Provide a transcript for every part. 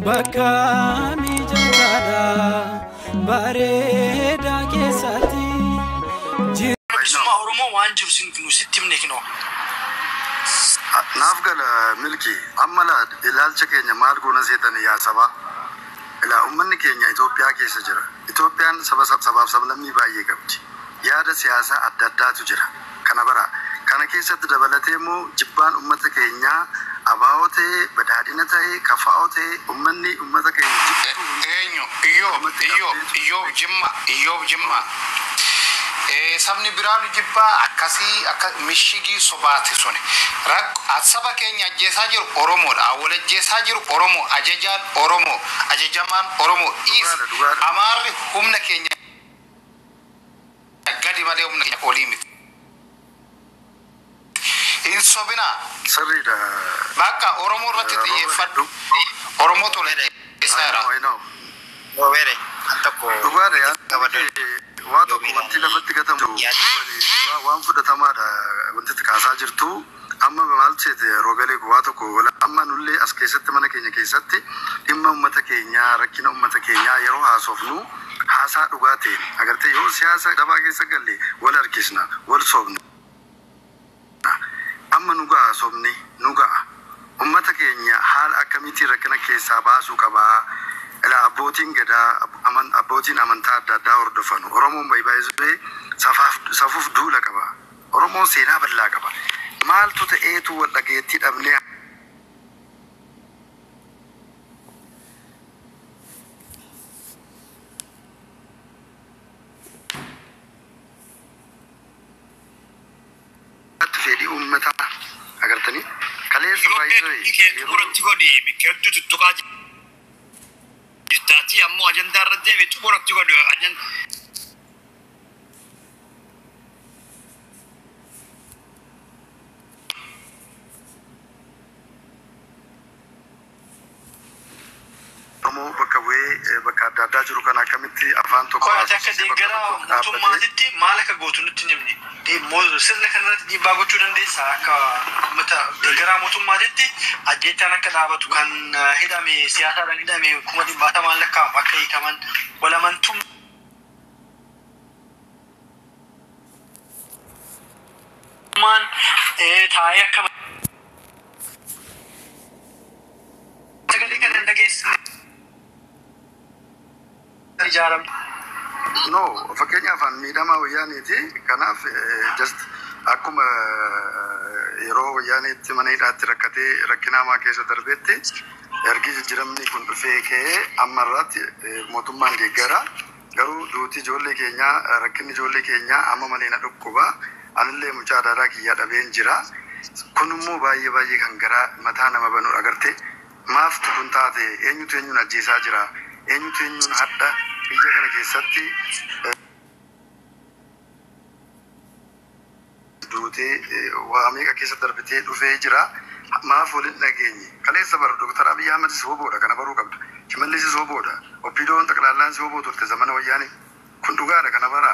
Bakka mijataadha bareedaa keessatti. Bilisummaa Oromoo waan jiru sin sitti himne kinoo. Naaf gala Milki, amma laa ilaalcha keenya maal goona seetanii yaa sabaa. Ilaa, uummanni keenya Itoophiyaa keessa jira. Itoophiyaan saba, sabaaf sablammii baay'ee qabdi. Yaada siyaasaa adda addaatu jira. Kana bara kana keessatti dabalatee immoo jibbaan uummata keenyaa ABO ta'ee, badhaadhina ta'ee, KFO ta'ee, uummanni uummata keenya jibbu Eenyu? Iyyoob, Iyyoob, Iyyoob Jimma, Iyyoob Jimma. Sabni biraanu jibbaa akkasii akka mishigii sobaati suni. Rakko saba keenya ajjeesaa jiru Oromoodha. Awwal ajjeesaa jiru Oromoo, ajajaan Oromoo, ajajamaan Oromoo. Is Dhugaadha, dhugaadha. Amaarri humna keenya gadi malee humna keenya olii miti. Hin sobinaa. Sirriidha. Bakka Oromoo irratti xiyyeeffadhu. Oromoo tola ajjeesaa I jira. know, I know. Roobere, al tokko Dhugaadha yaa. qabadhu. Waa tokko wanti lafatti gatamu dhugaa waan fudhatamaadha wanti itti kaasaa jirtu. Amma maal seete Roobelee, waa tokko amma nullee as keessatti mana keenya keessatti dhimma uummata keenyaa, rakkina uummata keenyaa yeroo haasofnu haasaa dhugaa ta'e agartee, yoo siyaasa dhabaa keessa galle wal harkisna, wal soobna. Amma nu ga'a, sobni nu ga'a. Uummata keenya haala akkamiitiin rakkina keessaa baasuu qabaa? Ilaa, abbootiin gadaa, abbootiin amantaa adda addaa hordofan. Oromoon baay'ee safaaf safuuf duula qaba. Oromoon seenaa bal'aa qaba. Maaltu ta'eetu wal dhageettii dhabnee fedhii uummataa agartanii kaleessa Iyyoob, baay'ee kee xumuratti godhi, hedduu tuttuqaa jirtaatii ammoo ajandaa irra deebi, xumuratti godhi ajandaa. Oromoo bakka bu'ee bakka adda addaa jiru kana akkamitti afaan tokko Qo'ate akka haasofsiisee bakka deeggaraa tokko dhaabbatee mootummaatitti maal akka gootu nutti hin himne. Sirna kanarratti dhiibbaa gochuu dandeessa akka uummata deeggaraa mootummaatitti, ajjeechaan akka dhaabatu, kan hidhame, siyaasaadhaan hidhame kuma dhibbaatamaan lakkaa'amu akka hiikaman, walamantummaan taa'ee akka sagalee kana hin dhageessisne ijaaramte. No, fakkeenyaaf an miidhamaa Wayyaaniiti. Kanaaf just akkuma yeroo Wayyaaneetti mana hidhaatti rakkatee rakkina hamaa keessa darbeetti, ergi jijjiiramni kun dhufee ka'ee amma irratti mootummaan deeggara. Garuu duuti ijoollee keenyaa, rakkinni ijoollee keenyaa amma malee na dhukkuba. Anillee mucaa daadaa kiyyaa dhabeen jira. Kun immoo baay'ee baay'ee kan garaa mataa nama banudha agartee. Maaftu kun taate? Eenyutu eenyuun ajjeesaa jira? Eenyutu eenyuun hadha biyya kana keessatti duutee waa meeqa keessa darbitee dhufee jira? Maaf waliin dhageenye? Kaleessa bara Dooktar Abiyyi Ahmed si woboodha, kana baruu qabda. Shimallis si woboodha. OPDOn xaqilaallaan si woboo turte zamana Wayyaane. Kun dhugaadha, kana bara.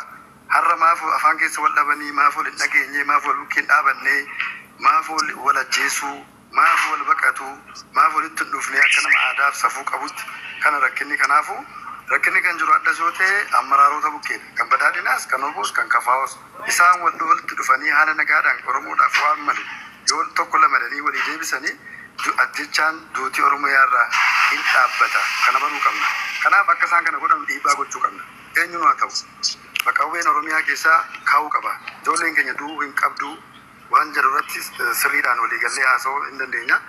Har'a maaf afaan keessa wal dhabanii, maaf wal hin dhageenye, maaf wal bukkeen dhaabannee, maaf wal ajjeesuu, maaf wal baqatu, maaf walitti hin dhufne akka nama aadaaf safuu qabutti? Kana rakkinni, kanaafu rakkinni kan jiru adda yoo ta'e ammaraarota bukkeedha. Kan badhaadhinaas, kan oboos, kan kafaa'os. Isaan wal walitti dhufanii haala nagaadhaan Oromoodhaaf waan malu yoo tokko lamadanii walii deebisanii, ajjechaan duutii Oromiyaa irraa hin dhaabbata. Kana baruu qabna. Kanaaf akka isaan kana godhan dhiibbaa gochuu qabna. Eenyuun haa ta'u. Bakka Oromiyaa keessaa kaa'uu qaba. Ijoolleen keenya du'uu hin qabdu waan jedhu irratti sirriidhaan walii gallee haasa'uu hin dandeenya.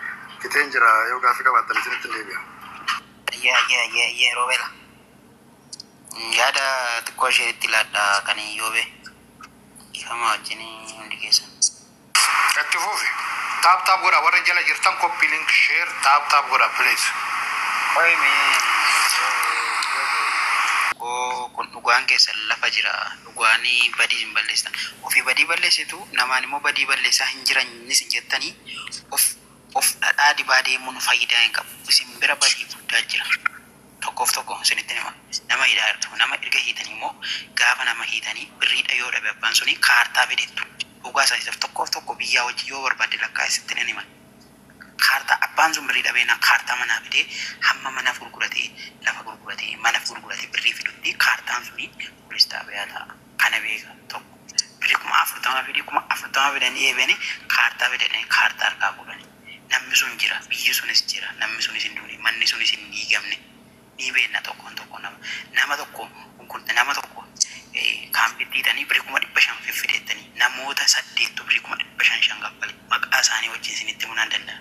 Fiteen jira, yoo gaaffii qabaattan isinitti hin deebi'a. Ayyee, Roobela. Yaada xiqqoo ishee itti laadha kan Iyyoobe. Ifama wajjin hundi keessan. Itti fufi. Tap tap godha warri jala jirtan, copy link, share, tap tap godha, please. Qoy mee, koo kun dhugaan keessan lafa jira. Dhugaan badii hin balleessitan. Ofii badii balleessitu, namaan immoo badii balleessaa hin jiranis hin jettanii, of dhadhaa dibaa deemuun faayidaa hin qabu. Isin bira badii guddaa jira. Tokkoof tokko isinitti hima. Nama hidhaa jirtu. Nama erga hiitanii immoo gaafa nama hiitanii birriidha yoo dhabe abbaan suni kaartaa fidettu. Dhugaa isaatiif tokkoof tokko biyyaa hojii yoo barbaadde lakkaa isitti nan hima. Kaartaa abbaan sun birrii dhabeenaa kaartaa manaa fidee hamma manaaf gurguratee, lafa gurguratee, manaaf gurguratee birrii fidutti kaartaan suni poolis xaabiyaa ta'a. Kana beeka tokko. Birrii 40,000 fidee, 40,000 fidanii eebanii kaartaa fidanii kaartaa harkaa fuudhanii. Namni sun jira, biyyi sunis jira, namni sunis hin duune, manni sunis hin diigamne. Ni beekna tokkoon tokko nama. Nama tokko nama tokko kaampiitti hidhanii birrii 500,000 fiffideettanii namoota saddeettu birrii 500,000 kaffale, maqaa isaanii wajjin isinitti himuu nan danda'a.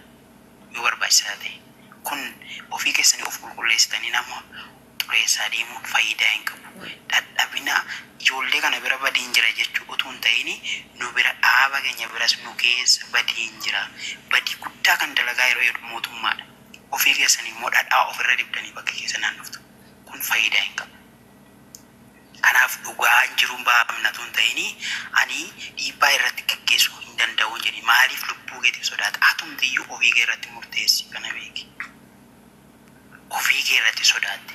Yoo barbaachisaa ta'e. Kun ofii keessanii of qulqulleessitanii nama xureessaa deemuun faayidaa hin qabu. Dadhabina ijoollee kana bira badiin jira jechuu utuu hin ta'in, nu bira, dhaaba keenya biras, nu keessa badiin jira. Badii guddaa kan dalagaa yeroo jedhu mootummaadha. Ofii keessanii immoo dhadhaa ofirra dibdanii bakka keessa naannoftu. Kun faayidaa hin qabu. Kanaaf dhugaan jiruun baafamna utuu hin ta'in, ani dhiibbaa irratti gaggeessuu hin danda'u jedhi. Maaliif lubbuu keetiif sodaata? Atumtiyyuu ofii kee irratti murteessi, kana beeki. Ofii kee irratti sodaatte.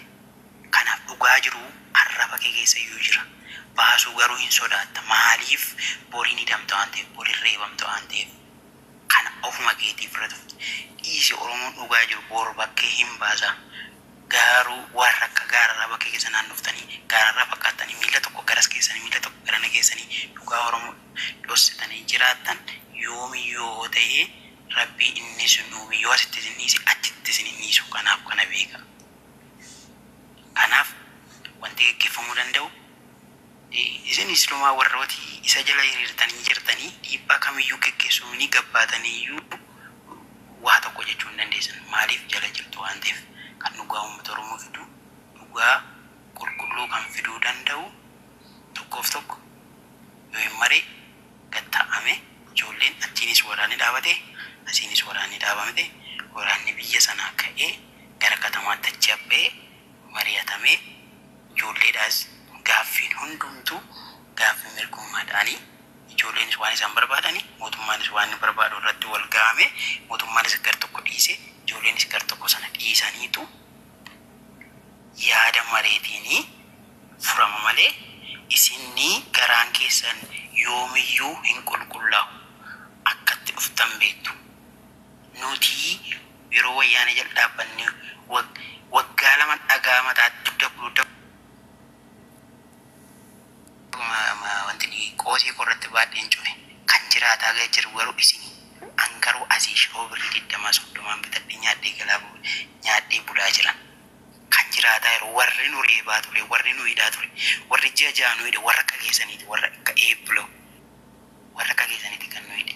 Kanaaf dhugaa jiru arraba kee keessa iyyuu jira. Baasuu garuu hin sodaatta. Maaliif? Boriin hidhamta waan ta'eef, boriin reebamta waan ta'eef. Kana ofuma keetiif irratti dhiisi. Oromoon dhugaa jiru bor bakkee hin baasa. Garuu warra akka gaararraa bakkee keessa naannoftanii, gaararraa fakkaattanii, miila tokko garas keessanii, miila tokko garana keessanii dhugaa Oromoo dhossitanii jiraattan, yoomiyyuu ta'ee Rabbii inni sun uume yoo asitti isin dhiise achitti isin hin dhiisu. Kanaaf kana beeka. Kanaaf wanti gaggeeffamuu danda'u, isin islumaa warrooti isa jala hiriirtanii jirtanii dhiibbaa kamiyyuu gaggeessuu ni gabbaataniiyyuu waa tokko jechuu hin dandeessan. Maaliif? Jala jirtu waan ta'eef. Kan dhugaa uummata Oromoo fidu, dhugaa qulqulluu kan fiduu danda'u, tokkoof tokko yoo hin maree gad taa'ame, ijoolleen achiinis waraanni dhaabate, asiinis waraanni dhaabamte, waraanni biyya sanaa ka'ee gara katamaatti achi abba'ee mari'atamee, ijoolleedhaas gaaffiin hundumtuu gaaffii mirgummaadhaanii, ijoolleenis waan isaan barbaadani, mootummaanis waan inni barbaadu irratti wal ga'ame, mootummaanis gar tokko dhiise, ijoolleenis gar tokko sana dhiisaniitu yaada mareetiinii furama malee, isinni garaan keessan yoomiyyuu hin qulqullaa'u. Akkatti dhuftan beektu. Nuti yeroo Wayyaanee jala dhaabbanne waggaa 2 dhagaa mataatti dugda dugda wanti qoosii korratti baadheen cufe. Kan jiraataa jiru garuu isini. An garuu asii shiroo birrii 20 30n bitadhee nyaadhee galaa nyaadhee bulaa jiran. Kan jiraataa yeroo warri nu reebaa ture, warri nu hidhaa ture, warri ji'a 6 nu hidhe, warra akka keessaniiti, warra akka eebbuloo, warra akka keessaniiti kan nu hidhe.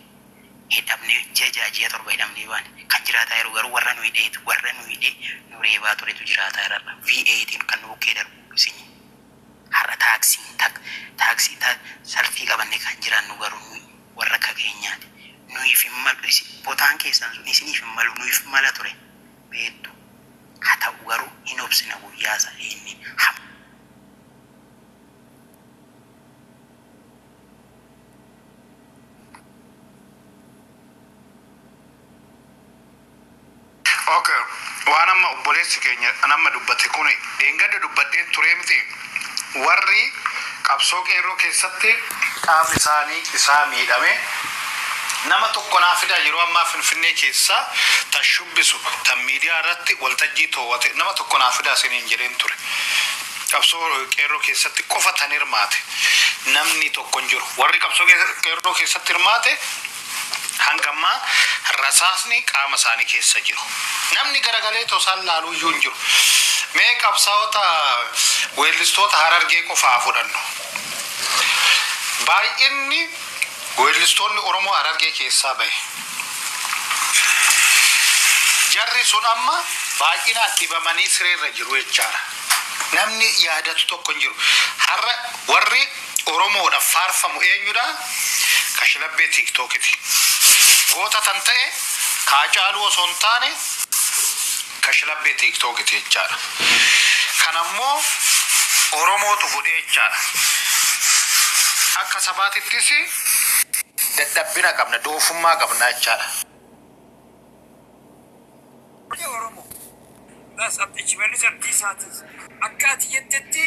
Hidhamnee ji'a 6, ji'a 7 hidhamnee baane. Kan jiraataa yeroo garuu warra nu hidheetu, warra nu hidhee nu reebaa turetu jiraataa irra. V8 kan nu bukkee darbu isinii. Har'a taaksiin taaksii salfii qabannee kan jiraannu garuu nuyi warra akka keenyaati. Nuyiif hin malu, botaan keessan sun isiniif hin malu, nuyiif mala ture beektu. Haa ta'u garuu hin obsina guyyaa isaa inni hamma. Okay. Waan amma obboleessi keenya amma dubbate kun dheengadda dubbadheen turee miti. Warri qabsoo qeerroo keessatti qaamni isaanii isaa miidhame nama tokko naa fidaa. Yeroo ammaa Finfinnee keessa tan shubbisu, tan miidiyaa irratti waltajjii toowwate, nama tokko naa fidaa isiniin jedheen ture. Qabsoo qeerroo keessatti qofa tan hirmaate namni tokko hin jiru. Warri qabsoo qeerroo keessatti hirmaate hanga ammaa rasaasni qaama isaanii keessa jiru. Namni garagalee tosaan laaluu iyyuu hin jiru. Mee qabsaa'ota weellistoota Harargee qofaa fudhannu. Baay'inni weellistoonni Oromoo Harargee keessaa bahe. Jarri sun amma baay'inaan dhibamanii sireerra jiru jechaadha. Namni yaadatu tokko hin jiru. Har'a warri Oromoodhaaf faarfamu eenyudha? Kashilabbee Tiiktookiti. Goota tan ta'e Kaacaaluu osoo hin taane kashilabbee Tiiktookiti jechaadha. Kanammoo Oromootu godhee jechaadha. Akka sabaatittis dadhabbina qabna, doofummaa qabna jechaadha. Oromoo. Bas Shimallis Abdiisaatis akka ati jettetti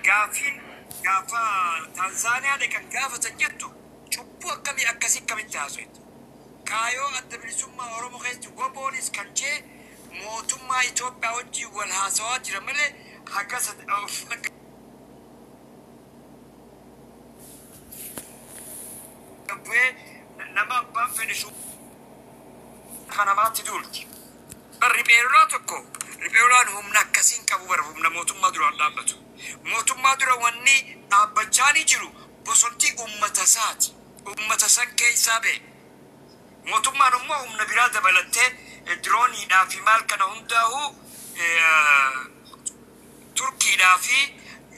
gaafiin gaafa Taanzaaniyaa dhaqan gaafatan jettu cubbuu akkamii akkasii akkamitti haasofte? Kaayoo Adda Bilisummaa Oromoo keessatti WBOnis kan jee mootummaa Itoophiyaa wajjin wal haasawaa jira malee haga bu'ee nama abbaan fedhe kanamaatti duulti. Bar riphee lolaa tokko, riphee lolaan humna akkasiin qabu, bar humna mootummaa duraan dhaabbatu. Mootummaa dura wanni dhaabbachaa ni jiru bosontii uummata isaati. Uummata san keessaa ba'e. Mootummaan immoo humna biraa dabalattee dirooniidhaa fi maal kana hundaa'u Turkiidhaa fi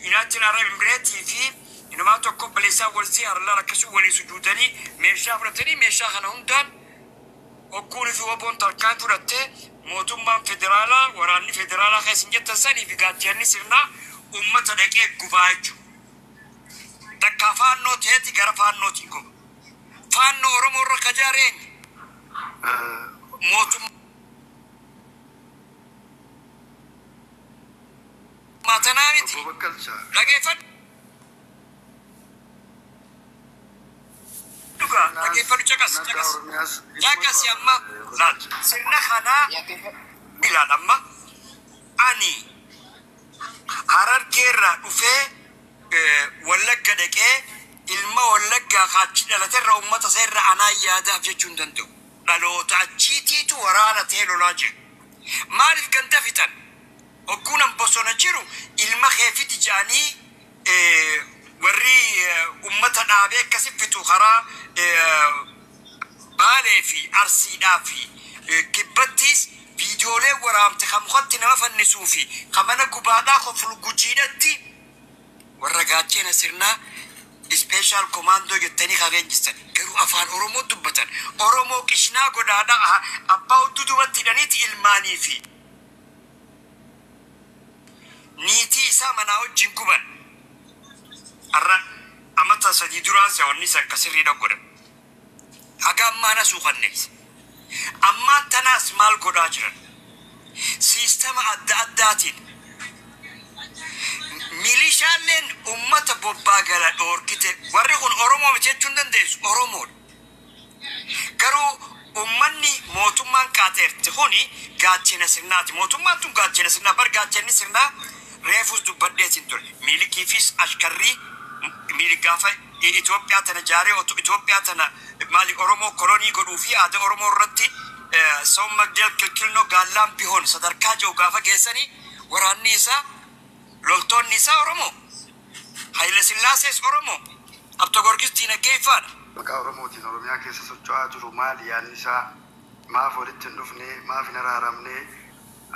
United Arab Emirates fi namaa tokko baleessaa walsii harlaan akkasuma walii sujuudanii meeshaa fudhatanii, meeshaa kana hundaan hogguun fi WBOn tarkaan fudhattee, mootummaan federaalaa, waraanni federaalaa keessa hin jettan sanii fi gaachanni sirnaa uummata dhaqee gubaa jechuudha. Takkaa faannoo ta'eeti gara faannootiin guba. Faannoo Oromoo irra kajaare eenyu? Mootummaa tanaa miti. Obbo Bakkalchaa. Dhageeffadhu. Dhugaa dhageeffadhu, caqas caqas. Oromiyaas Caqasi amma laal sirna kanaa ilaal. Amma ani Harargeerraa dhufee Wallagga dhaqee ilma Wallaggaa kaachi dhalateerra uummata isa irra anaa yaadaaf jechuu hin danda'u. Dhaloota achiitiitu waraana ta'ee lolaa jiru. Maaliif ganda fixan? Hogguunan bosona jiru ilma kee fidi jedhanii warri uummata dhaabee akkasi fixu karaa Baalee fi Arsiidhaa fi Kibbattis viidiyoolee waraabte kan mukatti nama fannisuu fi kan mana gubaadhaa koflu Gujiidhatti warra gaachena sirnaa special commando jettanii kan leenjistan, garuu afaan Oromoo dubbatan, Oromoo qishnaa godhaadhaa abbaa hudduu duubatti hidhaniiti ilmaanii fi niitii isaa manaa wajjin guban. Har'a amata 3 duraa wanni isa akka sirriidha godhan. Haga ammaa na suukanneessa. Ammaan tanaas maal godhaa jiran? Siistama adda addaatiin milishaalleen ummata bobbaa gala dhoorkite. Warri kun Oromoo miti jechuu hin dandeessu, Oromoodha. Garuu ummanni mootummaan qaaxeerte kuni gaachena sirnaati. Mootummaan tun gaachena sirnaa bar. Gaachenni sirnaa reefus dubbadheetiin ture. Miilikiifis ashkarrii miilik gaafa Itoophiyaa tana jaaree otoo Itoophiyaa tana maali Oromoo kolonii godhuu fi aadaa Oromoo irratti ሰው መግደል ክልክል ነው ጋላም ቢሆን sadarkaa jiru gaafa geessanii waraanni isaa, loltoonni isaa Oromoo. Haile Sillaasees Oromoo. Abta Gorgis diinagdee ifaadha. Maqaa Oromootiin Oromiyaa keessa socho'aa jiru maali yaadni isaa? Maaf walitti hin dhufne? Maaf hin araaramne?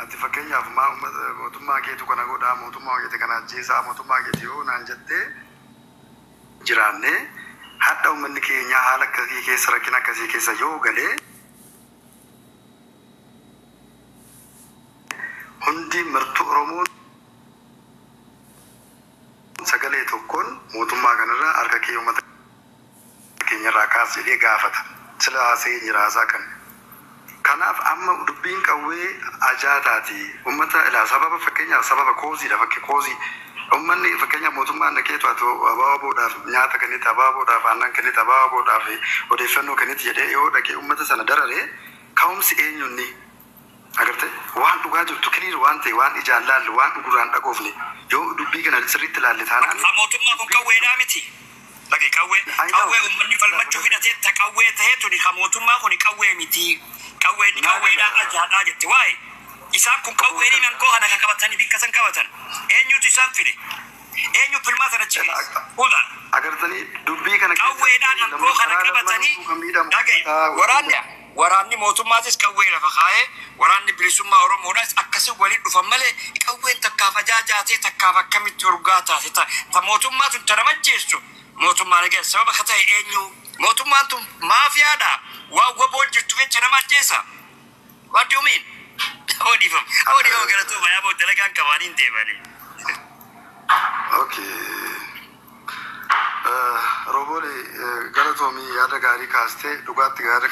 Ati fakkeenyaaf maa uummata mootummaa keetu kana godhaa, mootummaa keeti kana ajjeesaa, mootummaa keeti yoo naan jettee jiraanne, hadha uummanni keenya haala akkasii keessa, rakkina akkasii keessa yoo galee, hundi martuu Oromoon sagalee tokkoon mootummaa kanarraa harka kee uummata keenyarraa kaas jedhee gaafata. Sila haasa'ee jira haasaa kana. Kanaaf amma dubbiin qawwee ajaa taati. Uummata ilaa sababa, fakkeenyaaf sababa koosiidha, fakki koosii. Uummanni fakkeenyaaf mootummaan dhaqeetu ati abaaboodhaaf nyaata kennite, abaaboodhaaf aannan kennite, abaaboodhaaf odeeffannoo kennite jedhee yoo dhaqee uummata sana dararee, ka'umsi eenyunni? Agartee, waan dhugaa jirtu clear waan ta'e, waan ijaan laallu, waan gurraan dhagoofne yoo dubbii kana sirriitti ilaalle taanaan. Ha, mootummaa kun qawweedhaa miti. Dhaqee qawwee qawwee uummanni falmachuu hidhatee ta qawwee ta'ee tuni ka mootummaa kun qawwee miti. Qawween qawweedhaa ajaadhaa jette waa'ee. Isaan kun qawwee ni aangoo kana kan qabatanii bikka san qabatan. Eenyutu isaan fide? Eenyu filmaa sana ciise? Udaan. Agartanii, dubbii kana Qawweedhaan aangoo kana qabatanii, dhagaye, waraanni mootummaatis qawwee lafa kaa'ee, waraanni bilisummaa Oromoodhaas akkasii waliin dhufan malee, qawween takkaaf ajaajaatee takkaaf akkamitti urgaa taate ta mootummaa tun ta nama ajjeessu mootummaa nagaa sababa ka ta'e eenyu? Mootummaan tun maafiyaadha, waan WBOn jirtu jecha nama ajjeesa. What do you mean? Odeeffama odeeffama galatoo yaa boo dalagaan qabaanii hin deemanii. Okay. Roboole, galatoomii, yaada gaarii kaastee. Dhugaatti yaada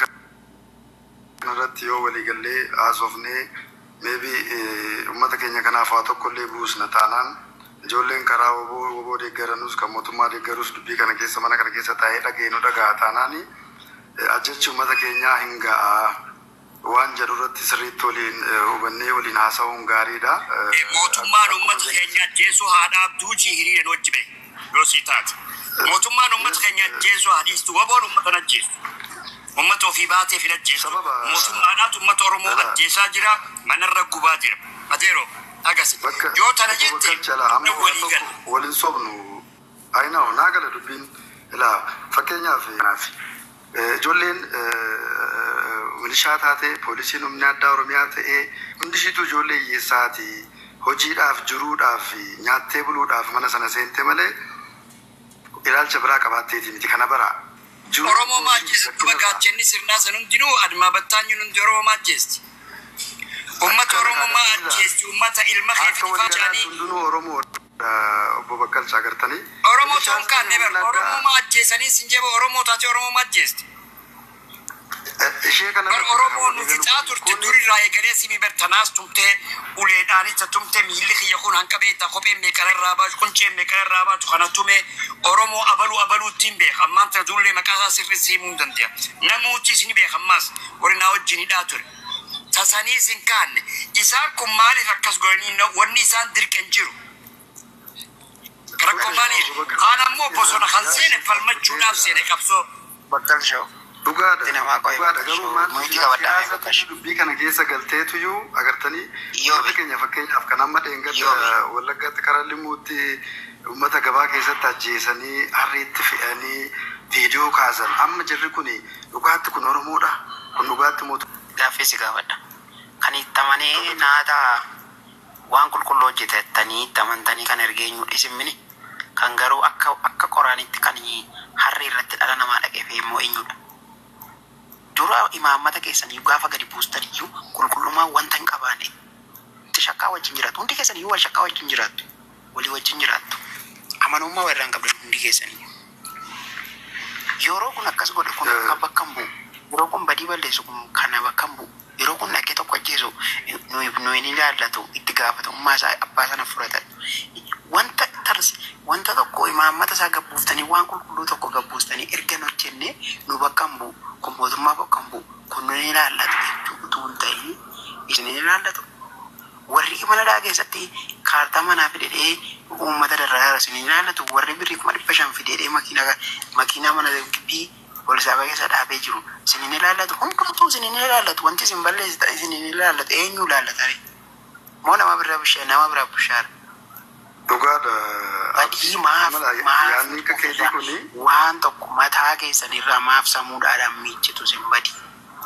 kanarratti yoo waliigallee haasofnee, maybe uummata keenya kanaaf waa tokkollee buusna taanaan, ijoolleen karaa WBO deeggaranus kan mootummaa deeggarus dubbii kana keessa mana kana keessa taa'ee dhageenu dhaga'a taanaani Ajjechi uummata keenyaa hin ga'a waan jedhu irratti sirriitti waliin hubannee waliin haasa'uun gaariidha. Mootummaan uummata keenya ajjeesuu haa dhaabduu jii hiriireen hojii bahe yoo sii taate. Mootummaan uummata keenya ajjeesuu haa dhiistu, WBOn uummata hin ajjeesu. Uummata ofii baateef hin ajjeesu. Mootummaadhaatu uummata Oromoo ajjeesaa jira, manarra gubaa jira. Adeeroo agasi. Yoo tana jette walii gala. Waliin sobnu ayinaa naa gala dubbiin ilaa fakkeenyaaf ijoolleen milishaa taate, poolisiin humni addaa Oromiyaa ta'ee, hundishiitu ijoollee hiyyeessaati. Hojiidhaaf, jiruudhaaf, nyaattee buluudhaaf mana sana seente malee ilaalcha biraa qabaatteeti miti kana bara. Oromoo maajjeesti duba gaachanni sirnaa san hundinuu admaa battaanyuun hundi Oromoo maajjeesti. Uummata Oromoo maajjeesti, uummata ilma keefi facaanii. Hundinuu Oromoo obbo Bakkalchaa agartanii. Oromoo ta'uun kaanne bar Oromoo maajjeessanii sin jeba Oromoo taate Oromoo maajjeesti. Ishee kana Bar Oromoo nu fixaa turte durirraa eegalee simi bar tanaas tumtee uleedhaanis tumtee, miilli kiyya kun hanqabee ta kopheen meeqararraa baatu, qunceen meeqararraa baatu kana tume. Oromoo abaluu abaluuttiin beeka. Ammaan tana duullee maqaa isaa sirrii himuu hin danda'a. Namuutti isin beeka, ammaas warri naa wajjin hidhaa ture. Tasanii isin kaanne isaan kun maaliif akkas godhanii? Wanni isaan dirqan jiru. Rakkoo maaliif? Kaan ammoo bosona kan seene falmachuudhaaf seene qabsoo. Bakkalchoo. Dhugaadha. Namaa qo'ee Dhugaadha garuu maal Muyitii qabadhaa mee siyaasa Bakkalchoo. dubbii kana keessa galteetuyyuu agartanii uummata keenya fakkeenyaaf kan amma dheengadda Wallaggaatti karaa Limuutti uummata gabaa keessatti ajjeesanii harreetti fe'anii viidiyoo kaasan, amma jirri kun dhugaatti kun Oromoodha, kun dhugaatti mootummaa. Gaaffii si gaafadha. Kan itti amanee naataa waan qulqulluu hojjetattanii itti amantanii kan ergeenyu isin mini, kan garuu akka qoraanitti kan harree irratti dhala namaa dhaqee fe'e immoo eenyudha? Dura imaammata keessanii gaafa gadi buustan iyyuu qulqullummaa wanta hin qabaanne itti shakkaa wajjin jiraatu. Hundi keessan iyyuu wal shakkaa wajjin jiraattu. Walii wajjin jiraattu. Amanummaa walirraa hin qabdan hundi keessanii. Yeroo kun akkas godhe kun akka bakka hin bu'u. Yeroo kun badii balleessu kun kana bakka hin bu'u. Yeroo kun dhaqee tokko ajjeesu nuyi ni ilaallatu, itti gaafatamummaa isaa abbaa sana fudhatan. Wanta tarsi wanta tokko imaammata isaa gabbuuftanii, waan qulqulluu tokko gabbuustanii erga hin hojjenne nu bakka hin bu'u. Kun mootummaa bakka hin bu'u. Kun nu ni ilaallatu jechuu utuu hin ta'in isin ni ilaallatu. Warri mana dhaa keessatti kaartaa manaa fidedhee uummata darraa isin ni ilaallatu. Warri birrii 500,000 fidedhee makiinaa mana gibbii poolisaaba keessa dhaabee jiru isin ni ilaallatu. Hundumtuu isin ni ilaallatu. Wanti isin balleessitan isin ni ilaallatu. Eenyu ilaallata ree? Moo nama bira bishaan nama bira bishaan? Dhugaadha. Badii maaf maaf Yaadni akka keetii kuni waan tokko mataa keessanirraa maaf sammuudhaadhaan miichitu isin badii?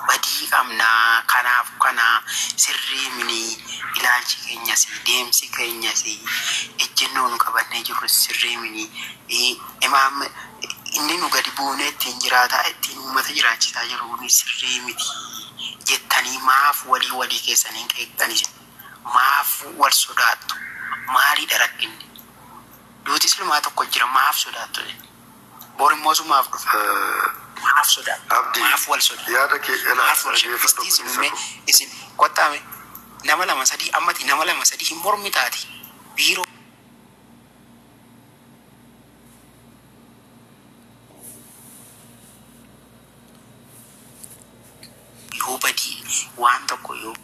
Badii qabnaa, kanaaf kana sirrii mini, ilaalchi keenyas, deemsi keenyas, ejjennoo nu qabannee jirru sirrii mini, imaam inni nu gadi buunee ittiin jiraataa ittiin uummata jiraachisaa jiru kun sirrii miti jettanii maaf walii walii keessanii qeeqxanii, maaf wal sodaattu? Maaliidha rakkinni? Duuti silmaa tokko jira, maaf sodaattu? Bor immoo sumaaf dhufa, maaf sodaattu? Abdii Maaf wal sodaattu? Yaada kee ilaa Maaf wal dhaggeeffadhu shakkistii isin obboleessa mee koo. isin qottaame nama lama sadii ammati nama lama sadii hin mormi taati biiroo yoo badii waan tokko yoo